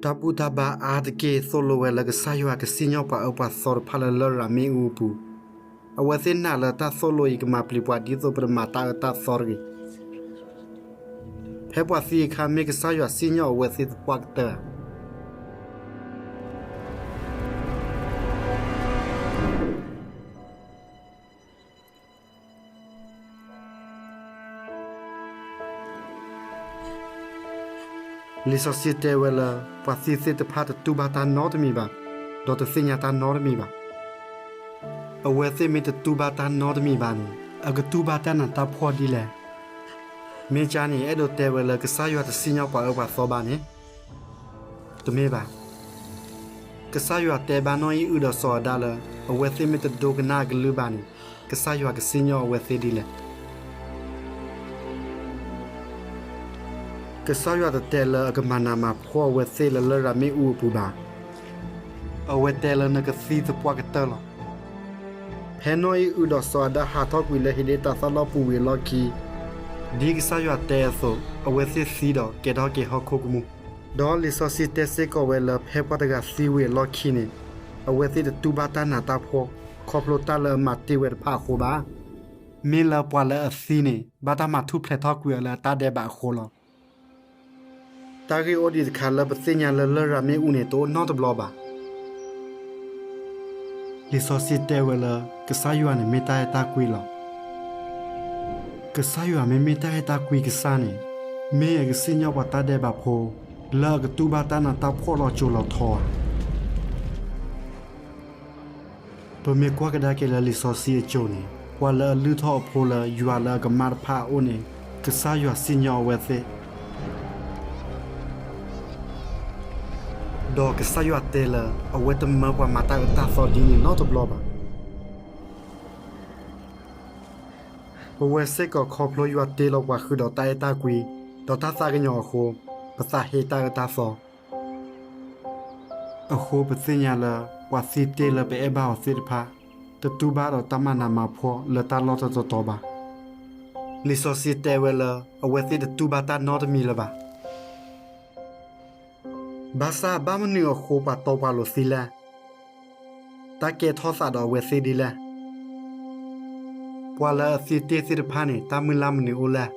တၢ်ဘူၣ်တၢ်ဘါအါတက့ၢ် သိၣ်လိဝဲလၢကစၢ်ယွၤကစံၣ်ညီၣ်ပှၤအၢပှၤသီတဖၣ်လၢလရာ်မ့ၣ်အူအပူၤ, အဝဲသ့ၣ်နာ်လၢတၢ်သိၣ်လိအံၤကမၤပျံၤပှၤ ဒ်သိးပတမၤတၢ်အၢတၢ်သီတဂ့ၤ. ဖဲပှၤသံအခါ မ့ၢ်ကစၢ်ယွၤစံၣ်ညီၣ်အဝဲသ့ၣ်သပှၢ်ကတၢၢ်ဧါ. လံာ်စီဆှံတဲဝဲလၢ ပှၤသံသ့ၣ်တဖၣ်တတူၢ်ဘၣ်တၢ်နီတမံၤဘၣ်, ဒီးတသ့ၣ်ညါတၢ်နီတမံၤဘၣ်. အဝဲသ့ၣ်မ့ၢ်တတူၢ်ဘၣ်တၢ်နီတမံၤဘၣ်န့ၣ် အကတူၢ်ဘၣ်တၢ်နးတၢ်ဖှီၣ်ဒ်လဲၣ်. မ့ၢ်ကါန့ၣ် အဲၣ်ဒိးတဲဝဲလၢကစၢ်ယွၤတစံၣ်ညီၣ်ပှၤအၢပှၤသီဘၣ်န့ၣ် တမ့ၢ်ဘၣ်. ကစၢ်ယွၤတဲဘၣ်နီၢ်အံၣ်အုဒီးစီၤအၤဒၣ်လၢ အဝဲသ့ၣ်မ့ၢ်တဒိကနၣ်အကလုၢ်ဘၣ်န့ၣ် ကစၢ်ယွၤကစံၣ်ညီၣ်အဝဲသ့ၣ်ဒ်လဲၣ်. ကစၢ်ယွၤတတဲလၢအကမၤနးမၤဖှီၣ်အဝဲသ့ၣ်လၢလရာ်မ့ၣ်အူအပူၤဘၣ်. အဝဲတဲလၢနကသံသပှၢ်ကတၢၢ်လီၤ. ဖဲနီၢ်အံၣ်အုဒီးစီၤအၤဒၣ်ဟးထီၣ်ကွံာ်လၢဟ့းဒ့ၣ်တၤသၣ်လီၢ်ပူၤဝံၤအလီၢ်ခံ, ဒ်ကစၢ်ယွၤတဲအသိး အဝဲသ့ၣ်သံဒီးကဲထီၣ်က့ၤဟီၣ်ခိၣ်ကမူၣ်. ဒီးလံာ်စီဆှံတဲစ့ၢ်ကီးဝဲလၢ ဖဲပှၤတဂၤသံဝံၤအလီၢ်ခံန့ၣ် အဝဲသ့ၣ်တတူၢ်ဘၣ်တၢ်နးတၢ်ဖှီၣ် ခီဖျိတၢ်လၢအမၤတ့ၢ်ဝဲတဖၣ်အဃိဘၣ်. မ့ၢ်လၢပှၤလၢအသံန့ၣ် ဘၣ်တၢ်မၤထူၣ်ဖျဲးထီၣ်ကွံာ်အီၤလၢအတၢ်ဒဲးဘးအဃိလီၤ. တၢ်ဂ့ၢ်အိၣ်ဒံးတခါလၢပသ့ၣ်ညါလၢလရာ်မ့ၣ်အူန့ၣ် တအိၣ်နီတဘျီဘၣ်. လံာ်စီဆှံတဲဝဲလၢ ကစၢ်ယွၤန့ၣ်မ့ၢ်တၢ်အဲၣ်တၢ်ကွံလီၤ. ကစၢ်ယွၤမ့မ့ၢ်တၢ်အဲၣ်တၢ်ကွံကစၢ်န့ၣ် မ့ၢ်အကစံၣ်ညီၣ်ပှၤတၢ်ဒဲးဘးဖိ လၢအကတူၢ်ဘၣ်တၢ်နးတၢ်ဖှီၣ်လီၤစိၤလီၤထီဧါ. ပမ့ၢ်ကွၢ်ကဒါက့ၤလၢလံာ်စီဆှံအစိၤန့ၣ် ပှၤလၢအလုၢ်ထီၣ်အဖိလၢယွၤလၢအကမၣ်တဖၣ်အအိၣ်န့ၣ် ကစၢ်ယွၤစံၣ်ညီၣ်အဝဲသ့ၣ် ဒီးကစၢ်ယွၤတဲလၢ အဝဲတမၢပှၤမၤတၢ်အၢတၢ်သီဒ်န့ၣ်နီတဘျီဘၣ်. ပဝဲစ့ၢ်ကီးခီဖျိယွၤတ့လီၤပှၤဃုာ်ဒီးတၢ်အဲၣ်တၢ်ကွံ ဒီးတၢ်သးကညီၤအဃိ ပသးဟ့တၢ်အၢတၢ်သီ အဃိပသ့ၣ်ညါလၢ ပှၤသံတ့လၢပအဲၣ်ဘၣ်အီၤသ့ၣ်တဖၣ် တတူၢ်ဘၣ်ဒီးတၢ်မၤနးမၤဖှီၣ်လၢတၢ်လီၢ်တတီၤတီၤဘၣ်. လံာ်စီဆှံတဲဝဲလၢ အဝဲသ့ၣ်တတူၢ်ဘၣ်တၢ်နီတမံၤလၢၤဘၣ်. ဘၣ်ဆၣ်ဘၣ်မနုၤအဃိပှၤတီပှၤလိၤသံလဲၣ်. တၢ်ကဲထီၣ်သးဒီးအဝဲသ့ၣ်ဒ်လဲၣ်. ပှၤလၢအသံတ့သ့ၣ်တဖၣ်န့ၣ် တၢ်မုၢ်လၢ်မနုၤအိၣ်လဲၣ်.